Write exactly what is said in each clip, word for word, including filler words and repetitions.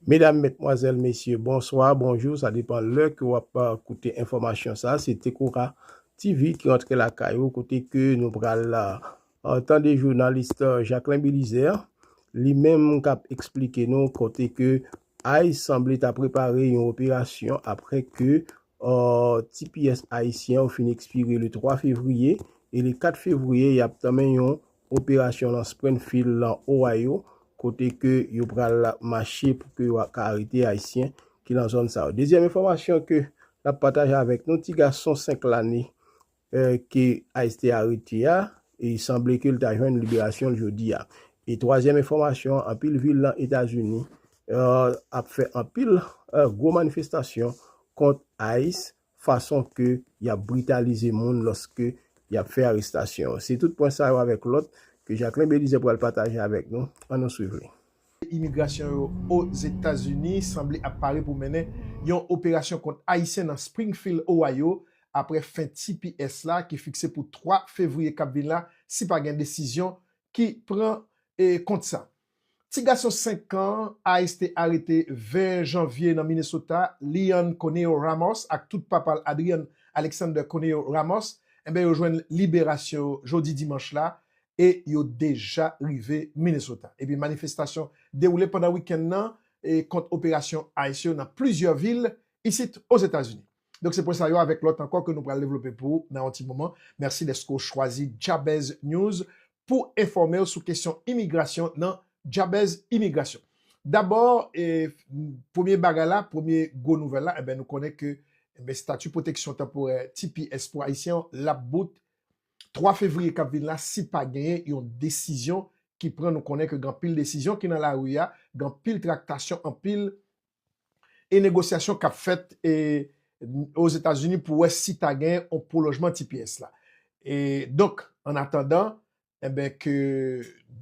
Medam, medmwazèl, mesye, bonswa, bonjou, sa depan lè ke w ap, euh, koute enfòmasyon sa. Se Tekora T V ki rantre lakay ou, kote ke nou pral, euh, tande jounalis, euh, Jacquelin Belizaire, li menm k ap eksplike nou kote ke ICE sanble ta prepare yon operasyon apre ke, euh, T P S ayisyen yo fin ekspire le twa fevriye, e le kat fevriye, y ap tanmen yon operasyon nan Springfield, nan Ohio, kote ke yo pral mache pou ke yo ka arete Ayisyen ki nan zòn sa yo. Dezyèm enfòmasyon ke n ap pataje avèk nou, ti gason senk lane, eh, ke ICE te arete a, e sanble ke l ta jwenn liberasyon l jodi a. E twazyèm enfòmasyon, anpil vil nan Etazini, eh, ap fè anpil, eh, gwo manifestasyon kont ICE, fason ke y ap britalize moun lòske y ap fè arestasyon. Se tout pwen sa yo avèk lòt ke Jacquelin Belizaire pral pataje avèk nou. Ann nou swiv li. Imigrasyon yo Ozetazini sanble ap pare pou mennen yon operasyon kont Ayisyen nan Springfield, Ohio, apre fen T P S la ki fikse pou twa fevriye k ap vin la, si pa gen desizyon ki pran, e, kont sa. Ti gason senk an, ICE te arete ven janvye nan Minnesota, Leon Coneo Ramos ak tout papa l Adrian Alexander Coneo Ramos, enben yo jwenn liberasyon yo jodi dimanch la, e yo deja rive Minnesota. Epi manifestasyon dewoule pandan wikenn nan, e kont operasyon ICE yo nan plizyè vil isit Ozetazini. Donk se pwen sa yo avèk lòt ankò ke nou pral devlope pou ou nan yon ti moman. Mèsi dèske w chwazi Jabez News pou enfòme w sou kesyon imigrasyon nan Jabez Imigrasyon. Dabò, e, premye bagay la, premye gwo nouvèl la, enben, nou konnen ke, enben, estati pwoteksyon tanporè, T P S, pou Ayisyen an, l ap bout twa fevriye k ap vin la, si pa genyen yon desizyon ki pran. Nou konnen ke gen anpil desizyon ki nan lari a, gen anpil traktasyon, anpil e negosyasyon k ap fèt, e, Ozetazini pou wè si ta gen yon pwolonjman T P S la. E donk, an atandan, enben, ke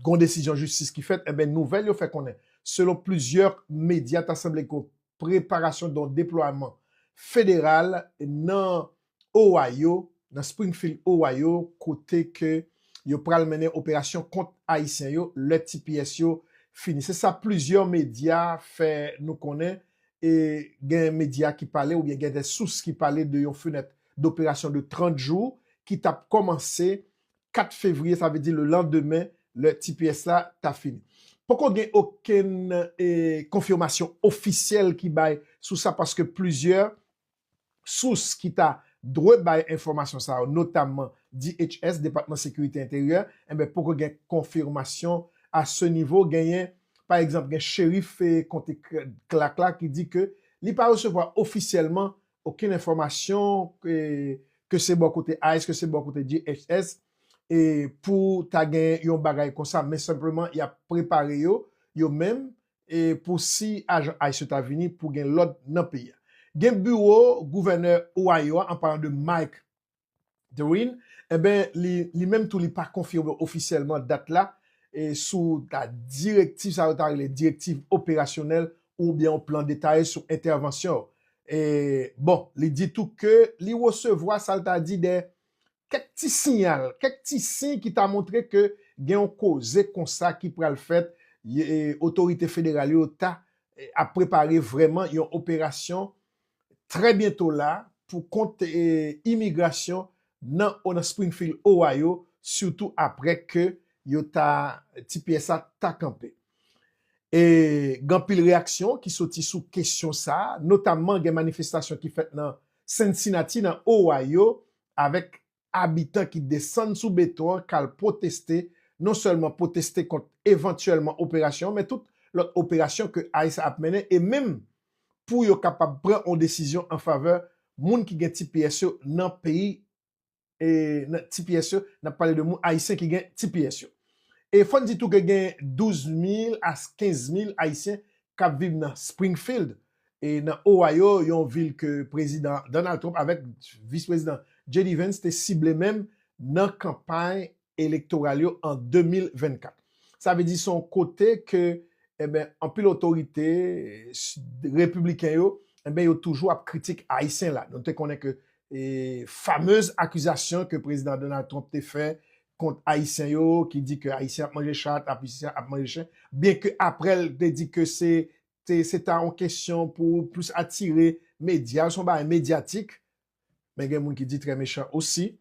gon desizyon jistis ki fèt, enben, nouvèl yo fè konnen, selon plizyè medya, ta sanble ke preparasyon de yon deplwaman federal nan Ohio, nan Springfield, Ohio, kote ke yo pral mennen operasyon kont Ayisyen yo lè T P S yo fini. Se sa plizyè medya fè nou konnen, e gen medya ki pale oubyen gen de sous ki pale de yon fenèt doperasyon de trant jou ki t ap kòmanse kat fevriye, sa vle di le lendemain, lè T P S la ta fini. Poko gen okenn, e, konfimasyon ofisyèl ki bay sou sa, paske plizyè sous ki ta dwe bay enfòmasyon sa yo, notamman D H S, Depatman Sekirite Enteryè, enben, poko gen konfimasyon a se nivo. Genyen, pa egzanp, gen cherif, e, konte K-, Clark la ki di ke li pa resevwa ofisyèlman okenn enfòmasyon, e, ke se bò kote ICE, ke se bò kote D H S, e, pou ta gen yon bagay konsa, men senpleman y ap prepare yo, yo menm, e, pou si ajan ICE yo ta vini pou gen lòd nan peyi a. Gen biwo gouvènè Ohio a, an palan de Mike Dewine, enben, li, li menm tou, li pa konfime ofisyèlman dat la, e, sou ta direktiv, sa yo ta rele direktiv operasyonèl oubyen yon plan detaye sou entèvansyon. E, bon, li di tou ke li resevwa sa l ta di de kèk ti siyal, kèk ti siy ki ta montre ke gen yon koze konsa ki pral fèt, e, otorite federal yo ta, e, ap prepare vrèman yon operasyon trè byento la pou kont, e, imigrasyon nan, nan Springfield, Ohio, sitou apre ke yo ta, T P S la ta kanpe. E gen anpil reyaksyon ki soti sou kesyon sa a, notamman gen manifestasyon ki fèt nan Cincinnati, nan Ohio, avèk abitan ki desann sou beton an, k al pwoteste, non sèlman pwoteste kont evantyèlman operasyon an, men tout lòt operasyon ke ICE ap mennen, e menm pou yo kapab pran yon desizyon an favè moun ki gen T P S yo nan peyi, e nan T P S yo, n ap pale de moun ayisyen ki gen T P S yo. E fò n di tou ke gen douz mil a kenz mil Ayisyen k ap viv nan Springfield, e nan Ohio, yon vil ke Prezidan Donald Trump avèk Vis Prezidan J D Vance te sible menm nan kanpay elektoral yo an de mil vennkat. Sa vle di se yon kote ke, enben, anpil otorite, e, repibliken yo, enben, yo toujou ap kritik Ayisyen la. Nou te konnen ke, e, famez akizasyon ke Prezidan Donald Trump te fè kont Ayisyen yo, ki di ke Ayisyen ap manje chat, Ayisyen ap manje chen, byenke apre l te di ke se te, se ta yon kesyon pou plis atire medya, se yon bagay medyatik. Men gen moun ki di trè mechan osi.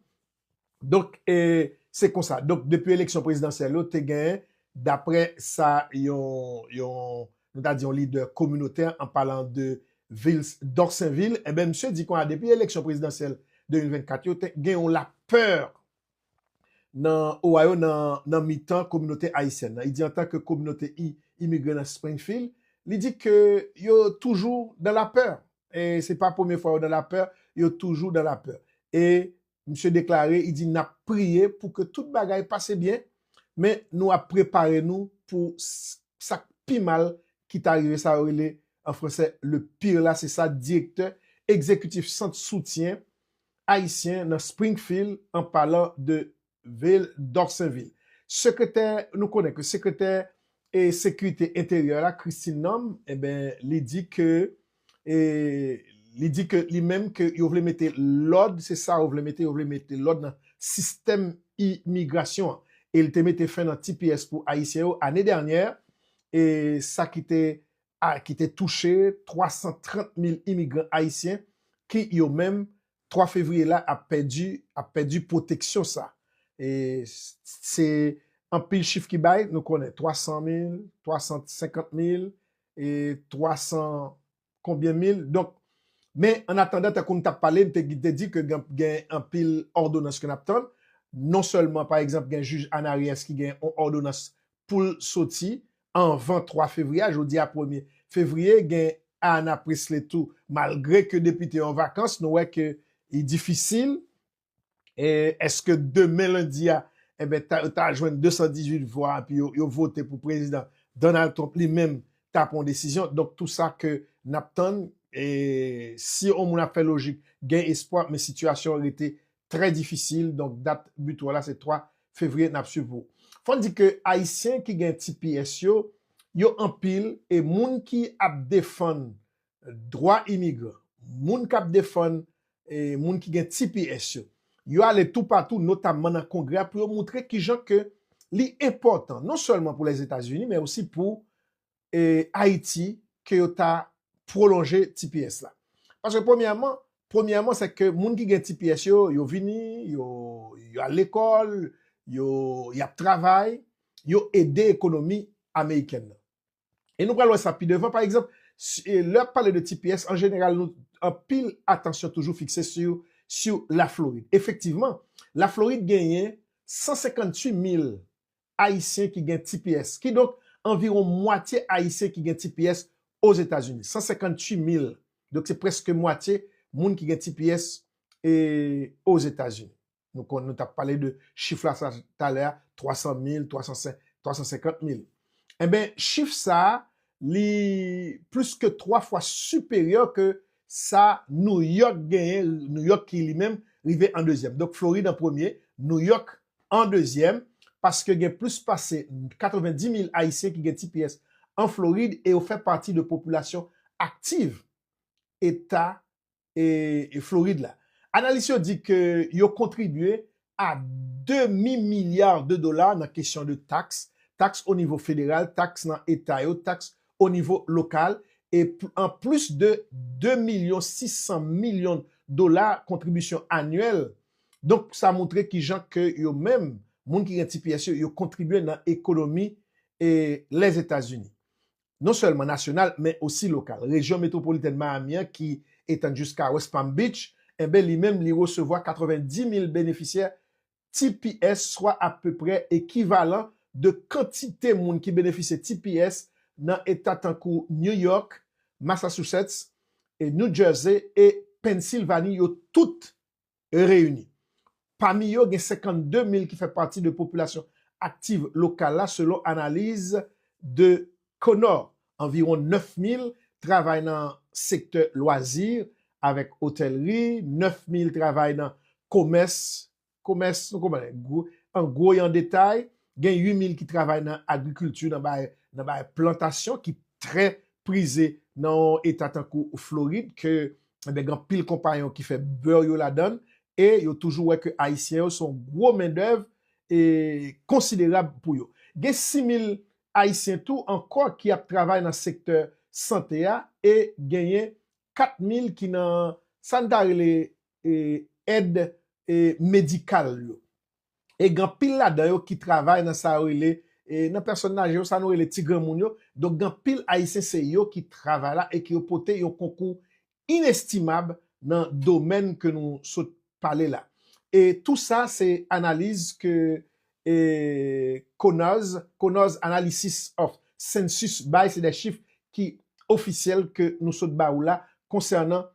Donk, e, se konsa. Donk, depi eleksyon prezidansyèl yo, te gen, daprè sa yon, yon, nou ta di yon lidè kominotè, an palan de vil, Dorsainville, enben, misye di konsa, depi eleksyon prezidansyèl de mil vennkat yo, te gen yon lapè nan Ohio, nan, nan mitan kominote ayisyèn nan. Li di antanke kominote i-, imigre nan Springfield, li di ke yo toujou dan lapè. E se pa premye fwa yo dan lapè, yo toujou dan lapè. E misye deklare, li di, n ap priye pou ke tout bagay pase byen, men nou ap prepare nou pou s-, sa k pi mal ki ta rive, sa yo rele an fransè le pire la, se sa direktè egzekitif Sant Soutyen Ayisyen nan Springfield, an palan de vil Dorsainville. Sekretè, nou konnen ke sekretè e sekirite enteryè la, Christine Nam, enben, li di ke, e, li di ke li menm ke yo vle mete lòd, se sa yo vle mete, yo vle mete lòd nan sistèm imigrasyon an. E li te mete fen nan T P S pou Ayisyen yo ane dènyè, e sa ki te, a, ki te touche twa san trant mil imigran ayisyen ki yo menm twa fevriye la ap pèdi, ap pèdi pwoteksyon sa. E s-, se anpil chif ki bay, nou konnen twa san mil, twa san senkant mil, e twa san konbyen mil. Donk, men an atandan, tankou n t ap pale, m te, te di ke gen, gen anpil òdonans ke n ap tann. Non sèlman, pa egzanp, gen jij Anna Reyes ki gen yon òdonans pou l soti anvan twa fevriye a, jodi a premye fevriye, gen Ayanna Pressley tou, malgre ke depite yo an vakans, nou wè ke li difisil. E èske demen lendi a, enben, ta, ta jwenn de san dizuit vwa, epi yo, yo vote pou prezidan Donald Trump li menm ta pran yon desizyon? Donk, tou sa ke n ap tann, e si yon moun ap fè lojik, gen espwa, men sitiyasyon an rete trè difisil. Donk, dat bito a la, se twa fevriye, n ap swiv pou. Fò n di ke Ayisyen ki gen T P S yo, yo anpil, e moun ki ap defann dwa imigran, moun k ap defann, e, moun ki gen T P S yo, yo ale toupatou, notamman nan Kongrè a, pou yo montre kijan ke li enpòtan, non sèlman pou Lèzetazini, men osi pou, e, Ayiti, ke yo ta pwolonje T P S la. Paske premyèman, premyèman, se ke moun ki gen T P S yo, yo vini, yo, yo al lekòl, yo, y ap travay, yo ede ekonomi amerikèn nan. E nou pral wè sa pi devan. Pa egzanp, si, e, lè y ap pale de T P S, an jeneral, nou, anpil atansyon toujou fikse sou, sou Laflorid. Efektivman, Laflorid genyen san senkantuit mil Ayisyen ki gen T P S. Kidonk, anviwon mwatye Ayisyen ki gen T P S Ozetazini. San senkantuit mil. Donk, se prèske mwatye moun ki gen T P S, e, Ozetazini. Nou konn, nou t ap pale de chif la sa talè a, twa san mil, twa san, twa san senkant mil. Enben, chif sa a, li plis ke twa fwa siperyè ke sa New York genyen, New York ki li menm rive an dezyèm. Donk, Florid an premye, New York an dezyèm, paske gen plis pase katrevenndis mil Ayisyen ki gen T P S an Florid e yo fè pati de popilasyon aktiv eta e, e Florid la. Analis yo di ke yo kontribye a demi milya de dola nan kesyon de taks, taks o nivo federal, taks nan eta yo, taks o nivo lokal, e pl-, an plis de de milyon sis san milyon dola kontribisyon anyèl. Donk, sa montre kijan ke yo menm, moun ki gen T P S yo, yo kontribye nan ekonomi e Lèzetazini. Non sèlman nasyonal, men osi lokal. Rejyon metwopolitèn Miami an, ki etann jiska West Palm Beach, enben, li menm, li resevwa katrevenndis mil benefisyè T P S, swa apeprè ekivalan de kantite moun ki benefisye T P S nan eta tankou New York, Massachusetts, e New Jersey e Pennsylvanie, yo tout reyini. Pami yo, gen senkannde mil ki fè pati de popilasyon aktiv lokal la, selon analiz de Connor. Anviwon nèf mil travay nan sektè lwazi avèk otèlri, nèf mil travay nan komès, komès, nou konprann, gwo, an gwo e an detay, gen uit mil ki travay nan agrikilti, nan bay, nan bay plantasyon ki trè prize nan yon eta tankou Florid, ke, enben, gen anpil konpayon ki fè bè yo ladan l, e yo toujou wè ke Ayisyen yo se yon gwo mendèv e konsiderab pou yo. Gen sis mil Ayisyen tou ankò ki ap travay nan sektè sante a, e genyen kat mil ki nan sa n ta rele, e, èd, e, medikal yo. E gen anpil ladan yo ki travay nan sa yo rele, e, nan pèsòn aje yo, sa nou rele ti granmoun yo. Donk, gen anpil Ayisyen, se yo ki travay la e ki yo pote yon konkou inestimab nan domèn ke nou sot pale la. E tou sa, se analiz ke, e, Connors, Connors Analysis of Census bay, se de chif ki ofisyèl ke nou sot ba ou la konsènan,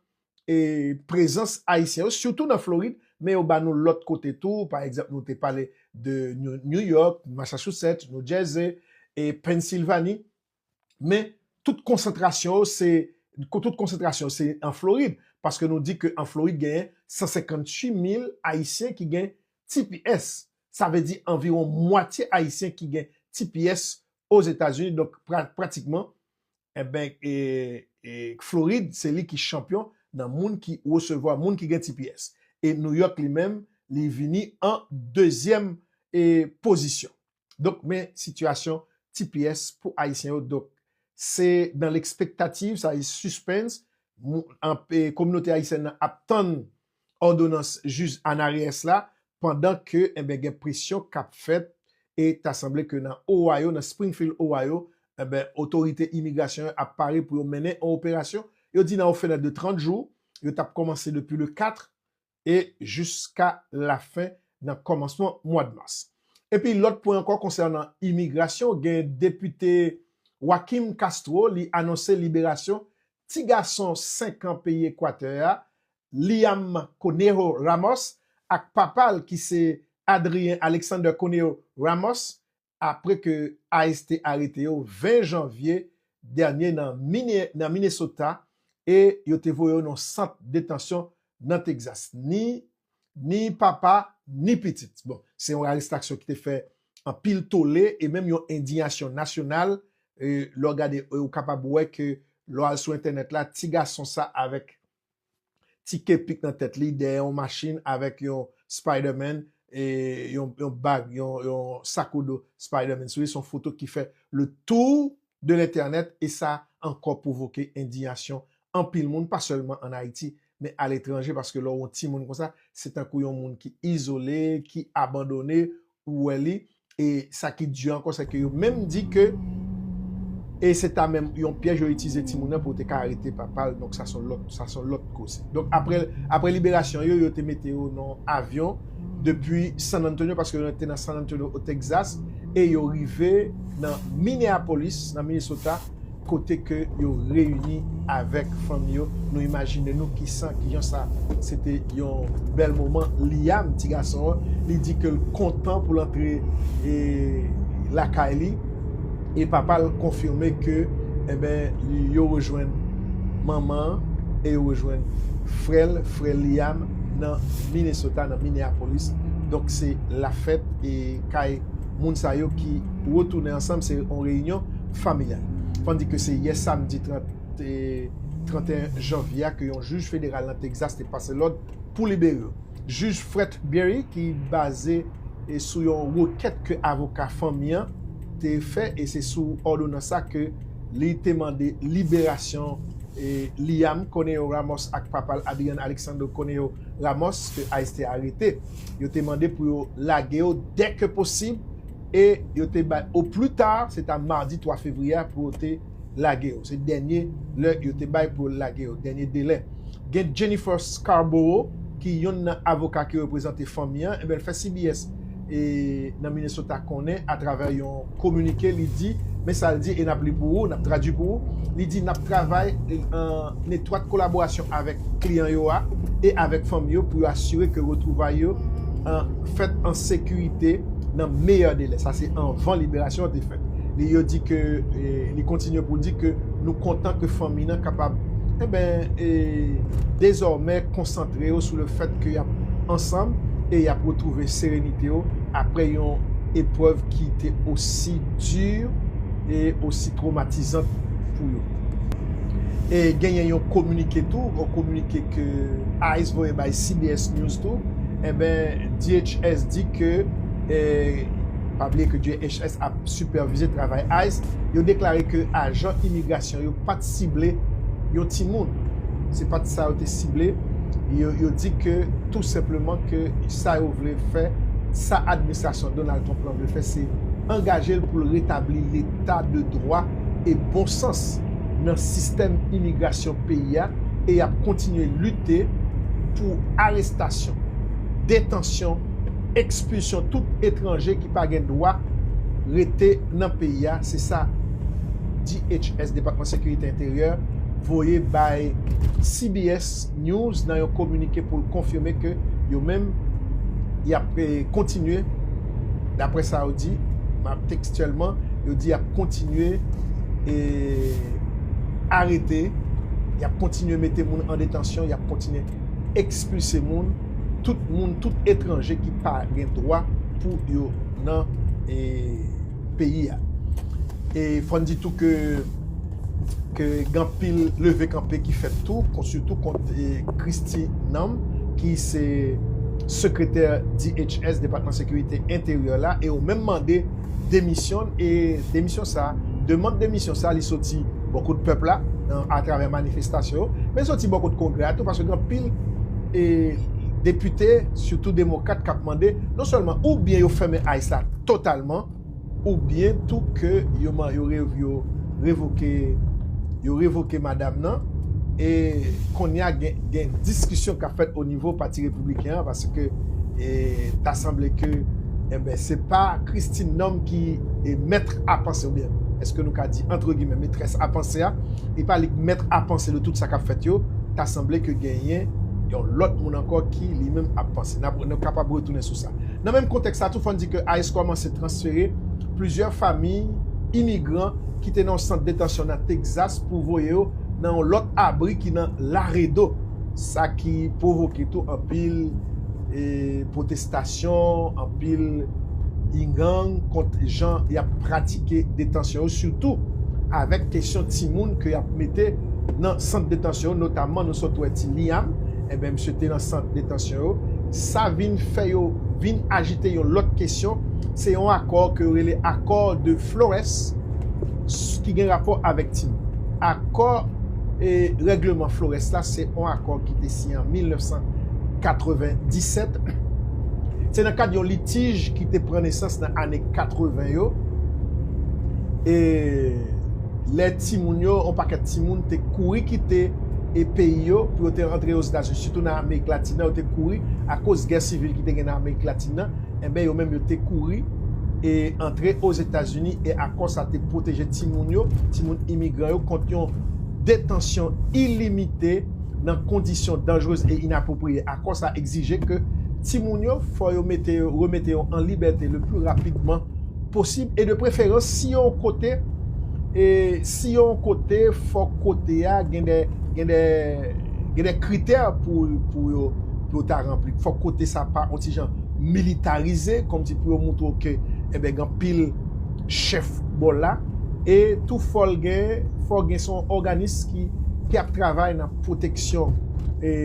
e, prezans Ayisyen yo, sitou nan Florid, men yo ba nou lòt kote tou. Pa egzanp, nou te pale de New, New York, Massachusetts, New Jersey, e Pennsylvanie. Men tout konsantrasyon yo se, tout konsantrasyon yo se an Florid, paske nou di ke an Florid genyen san senkanntuit mil Ayisyen ki gen T P S. Sa vle di anviwon mwatye Ayisyen ki gen T P S Ozetazini. Donk, pra-, pratikman, enben, e, e, Florid, se li ki chanpyon nan moun ki resevwa, moun ki gen T P S. E New York, li menm, li vini an dezyèm, e, pozisyon. Donk, men sitiyasyon T P S pou Ayisyen yo. Donk, se dans l'expectative, sa e suspense, mou-, an, e, kominote ayisyèn nan ap tann òdonans jij Anna Reyes la, pandan ke, enben, gen presyon k ap fèt, e ta sanble ke nan Ohio, nan Springfield, Ohio, enben, otorite imigrasyon yo ap pare pou yo mennen yon operasyon. Yo di nan yon fenèt de trant jou, yo t ap kòmanse depi le kat e jiska lafen nan kòmansman mwa d mas. Epi lòt pwen ankò konsènan imigrasyon, gen depite Joaquim Castro, li anonse liberasyon ti gason senk an peyi Ekwatè a, Liam Conejo Ramos, ak papa l ki se Adrien Alexander Conejo Ramos, apre ke ICE te arete yo ven janvye dènye nan Mine-, nan Minnesota, e yo te voye yo nan sant detansyon nan Texas. Ni, ni papa, ni pitit. Bon, se yon arestasyon ki te fè anpil tole e menm yon endiyasyon nasyonal. E lè w gade, e ou kapab wè ke lè w al sou entènèt la, ti gason sa avèk ti kepik nan tèt li, dèyè yon machin avèk yon Spider-Man, e yon, yon bag, yon, yon sakodo Spider-Man sou li. Se yon foto ki fè le tour de l'internet e sa ankò pwovoke endiyasyon anpil moun, pa sèlman ann Ayiti, men aletranje, paske lè w wè yon timoun konsa, se tankou yon moun ki izole, ki abandone, ou wè li, e sa ki di ankò, se ke yo menm di ke, e se ta menm yon pyèj yo itilize timoun nan pou yo te ka arete papa l, donk sa se yon lòt, sa se yon lòt koze. Donk apre, apre liberasyon yo, yo te mete yo nan avyon depi San Antonio, paske yo te nan San Antonio, o Texas, e yo rive nan Minneapolis, nan Minnesota, kote ke yo reyini avèk fanmi yo. Nou imajine nou ki san, ki jan sa, se te yon bèl moman. Liam, ti gason an, li di ke l kontan pou l antre, e, lakay li, e papa l konfime ke, enben, yo rejwenn manman an e yo rejwenn frè l, frè Liam, nan Minnesota, nan Minneapolis. Donk, se lafèt e kay moun sa yo ki retounen ansanm, se yon reyinyon familyal. Fò n di ke se yè samdi trant, e, trant et un janvye a ke yon jij federal nan Texas te pase lòd pou libere yo. Jij Fred Berry, ki baze, e, sou yon rekèt ke avoka fanmi an te fè, e se sou òdonans sa ke li te mande liberasyon, e, Liam Conejo Ramos ak papa l, Adrian Alexander Conejo Ramos, ke ICE te arete. Yo te mande pou yo lage yo dè ke posib, e yo te bay, o pli ta, se ta madi twa fevriye a pou yo te lage yo. Se dènye lè yo te bay pou yo lage yo, dènye delè. Gen Jennifer Scarborough, ki yonn nan avoka ki reprezante fanmi an, enben, l fè C B S, e, nan Minnesota konnen atravè yon kominike, li di, men sa l di, e n ap li pou ou, n ap tradui pou ou, li di, n ap travay, e, an etwat kolaborasyon avèk kliyan yo a e avèk fanmi yo pou yo asire ke retwouvay yo, e, fèt an sekirite nan meyè delè. Sa se anvan liberasyon an te fèt. Li, yo di ke, e, li kontinye pou di ke nou kontan ke fanmi nan kapab, enben, e, dezòmè konsantre yo sou le fèt ke y ap ansanm e y ap retwouve serenite yo apre yon eprèv ki te osi di e osi twomatizan pou yo. E genyen yon kominike tou, yon kominike ke ICE voye bay C B S News tou, enben, D H S di ke, e, Pa bliye ke D H S ap sipèvize travay ICE. Yo deklare ke ajan imigrasyon yo pa t sible yon timoun. Se pa t sa yo te sible. Yo, yo di ke tou senpleman ke sa yo vle fè, sa administrasyon Donald Trump lan vle fè, se angaje l pou l retabli leta de dwa e bon sans nan sistèm imigrasyon peyi a, e y ap kontinye lite pou arestasyon, detansyon, ekspilsyon tout etranje ki pa gen dwa rete nan peyi a. Se sa D H S, Depatman Sekirite Enteryè, voye bay C B S News nan yon kominike pou l konfime ke yo menm, y ap, eh, kontinye, daprè sa yo di, m ap tekstyèlman, yo di y ap kontinye, eh, arete, y ap kontinye mete moun an detansyon, y ap kontinye ekspilse moun, tout moun, tout etranje ki pa gen dwa pou yo nan, eh, peyi a. E fò n di tou ke, ke gen anpil leve kanpe ki fèt tou, kon, sitou kont, eh, Kristi Nam, ki se sekretè D H S, Depatman Sekirite Enteryè la, e yo menm mande demisyon, e demisyon sa, demann demisyon sa, li soti bò kot pèp la, nan, atravè manifestasyon yo, men soti bò kot Kongrè a tou, paske gen anpil, eh, depite, sitou demokrat, k ap mande, non sèlman oubyen yo fèmen ICE la totalman, oubyen tou ke yo, yo, yo revoke, yo revoke madanm nan, e kounye a gen, gen diskisyon k ap fèt o nivo Pati Repibliken an, paske, e, ta sanble ke, enben, se pa Christine Nam ki, e, mèt a panse, oubyen, èske nou ka di, antre gimè, metrès a panse a, li pa li k mèt a panse de tout sa k ap fèt yo, ta sanble ke genyen yon lòt moun ankò ki li menm ap panse. N ap, nou kapab retounen sou sa. Nan menm kontèks sa tou, fò n di ke ICE kòmanse transfere plizyè fanmi imigran ki te nan yon sant detansyon nan Texas pou voye yo nan yon lòt abri ki nan Laredo. Sa ki pwovoke tou anpil, e, pwotestasyon, anpil ingang kont jan y ap pratike detansyon yo, sitou avèk kesyon timoun ke y ap mete nan sant detansyon yo, notamman nou sot wè ti Liam, enben, misye te nan sant detansyon yo. Sa vin fè yo vin ajite yon lòt kesyon, se yon akò ke yo rele Accord de Flores, s-, ki gen rapò avèk timoun. Akò, e, règleman Flores la, se yon akò ki te siyen an mil nèf san katrevenndisèt. Se nan kad yon litij ki te pran nesans nan ane katreven yo. E lè timoun yo, yon pakèt timoun te kouri kite, e, peyi yo pou yo te rantre Ozetazini, sitou nan Amerik Latin nan, yo te kouri akoz gè sivil ki te gen nan Amerik Latin nan, enben, yo menm yo te kouri e antre Ozetazini, e akò sa te pwoteje timoun yo, timoun imigran yo, kont yon detansyon ilimite nan kondisyon danjrez e inapwopriye. Akò sa egzije ke timoun yo, fò yo mete yo, remete yo an libète le pli rapidman posib, e de preferans, si yon kote, e si yon kote, fòk kote a gen de, gen de, gen de kritè pou, pou yo, pou yo ta ranpli. Fòk kote sa pa yon ti jan militarize, kòmsi pou yo montre w ke, enben, gen anpil chèf bò la. E tou fò l gen, fò gen se yon òganis ki, ki ap travay nan pwoteksyon, e,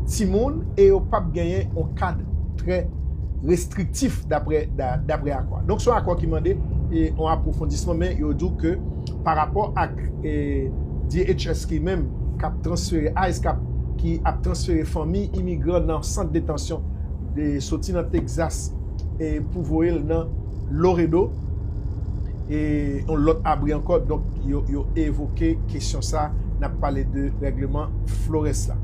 timoun, e yo p ap genyen yon kad trè restriktif daprè, da-, daprè akò a. Donk, se yon akò ki mande, e, yon apwofondisman, men yo di w ke pa rapò ak, e, D H S ki menm k ap transfere, ICE k ap, ki ap transfere fanmi imigran nan sant detansyon de, soti nan Texas, e, pou voye l nan Laredo, e yon lòt abri ankò. Donk, yo, yo evoke kesyon sa, n ap pale de règleman Flores la.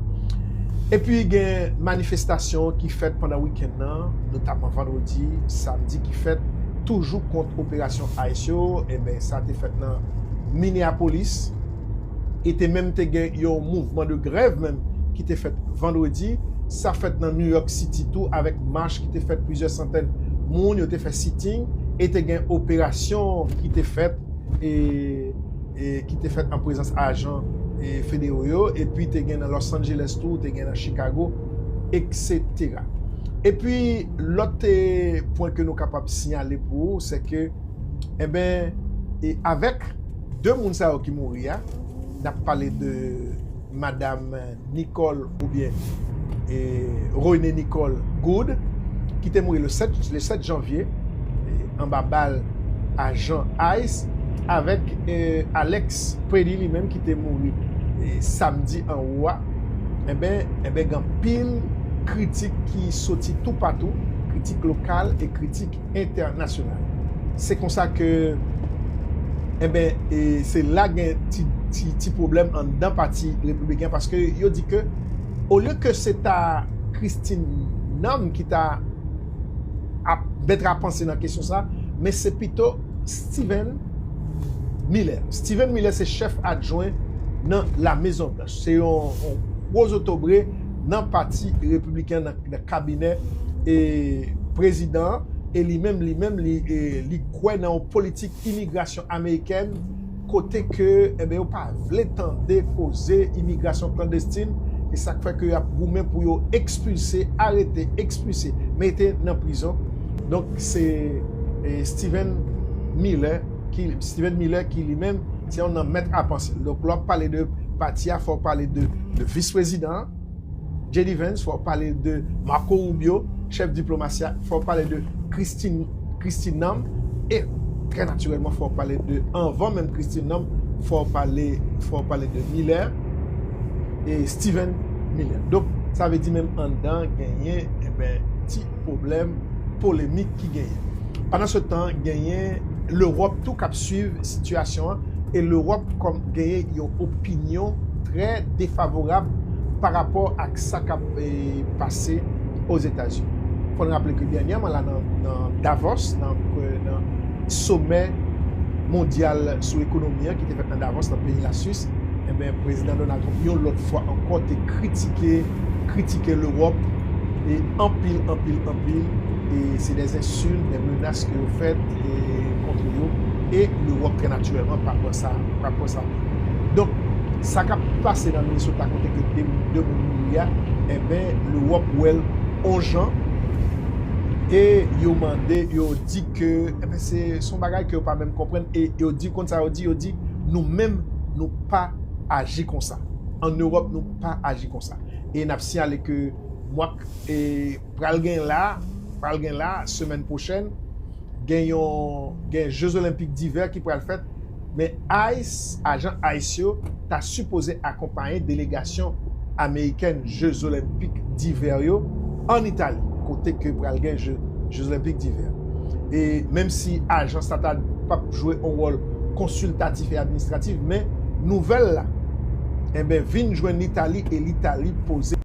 Epi gen manifestasyon ki fèt pandan wikenn nan, notaman vandredi, samdi ki fèt, toujou kont operasyon ICE yo, enben, sa te fèt nan Minneapolis, e te menm te gen yon mouvman de grèv menm ki te fèt vandredi. Sa fèt nan New York City tou, avèk mach ki te fèt, plizyè santèn moun, yo te fè sitting, e te gen operasyon ki te fèt, e, e ki te fèt an prezans ajan, e, federal yo, epi te gen nan Los Angeles tou, te gen nan Chicago, et cetera. Epi, lòt, e, pwen ke nou kapab siyale pou ou, se ke, enben, e avèk de moun sa yo ki mouri a, n ap pale de madam Nicole oubyen, e, Renée Nicole Goud, ki te mouri le sèt, le sèt janvye, e, anba bal ajan ICE, avèk eh, Alex Pretti li menm ki te mouri eh, samdi anwo a, enben, enben gen anpil kritik ki soti toupatou, kritik lokal e kritik entènasyonal. Se konsa ke, enben, e se la gen ti, ti, ti pwoblèm anndan pati repibliken, paske yo di ke, olye ke se ta Christine Nam ki ta ap mèt a panse nan kesyon sa, men se pito Steven Miller. Steven Miller se chèf adjwen nan La Mezon Blanch. Se yon, yon gwo zotobre nan pati repibliken, nan, nan kabinè e prezidan an. E li menm, li menm, li, e, li kwè nan yon politik imigrasyon amerikèn kote ke, enben, yo pa vle tande koze imigrasyon klandestin. E sa k fè ke y ap goumen pou yo ekspilse, arete, ekspilse, mete nan prizon. Donk, se e, Steven Miller, ki, Steven Miller ki li menm, se yon nan mèt a panse. Donk, lè w ap pale de pati a, fò w pale de, de vis prezidan an, J D Vance, fò w pale de Marco Rubio, chèf diplomasi a, fò w pale de Christine, Christine Nam, e trè natirèlman, fò w pale de, anvan menm Christine Nam, fò w pale, fò w pale de Miller, e Steven Miller. Donk, sa vle di menm anndan genyen, enben, ti pwoblèm polemik ki genyen. Pandan se tan, genyen Lewòp tou k ap swiv sitiyasyon an, e Lewòp kòm genyen yon opinyon trè defavorab pa rapò ak sa k ap eh, pase Ozetazini. Fò n raple ke dènyèman la nan, nan Davos, nan, nan somè mondyal sou ekonomi an ki te fèt nan Davos, nan peyi Laswis, enben, prezidan Donald Trump, yon lòt fwa ankò, te kritike, kritike Lewòp e anpil, anpil, anpil. E se de ensilt, de menas ke yo fèt e, kont yo. E Lewòp, trè natirèlman, pa pran sa, pa pran sa. Donk, sa k ap pase nan Minnesota, kote ke de, de moun mouri a, enben, Lewòp wè l on jan. E yo mande, yo di ke, enben, se, se yon bagay ke yo pa menm konprann. E yo di, konn sa yo di, yo di, nou menm, nou pa aji konsa. An Ewòp, nou pa aji konsa. E n ap siyale ke mwa k, e, pral gen la, pral gen la, semèn pwochèn, gen yon, gen Jeux Olympiques d'hiver ki pral fèt, men ICE, ajan ICE yo, ta sipoze akonpaye delegasyon amerikèn Jeux Olympiques d'hiver yo ann Itali, kote ke pral gen Jeux, Jeux Olympiques d'hiver. E menm si ajans la ta p ap jwe yon wòl konsiltatif e administratif, men nouvèl la, enben, vin jwenn Litali e Litali poze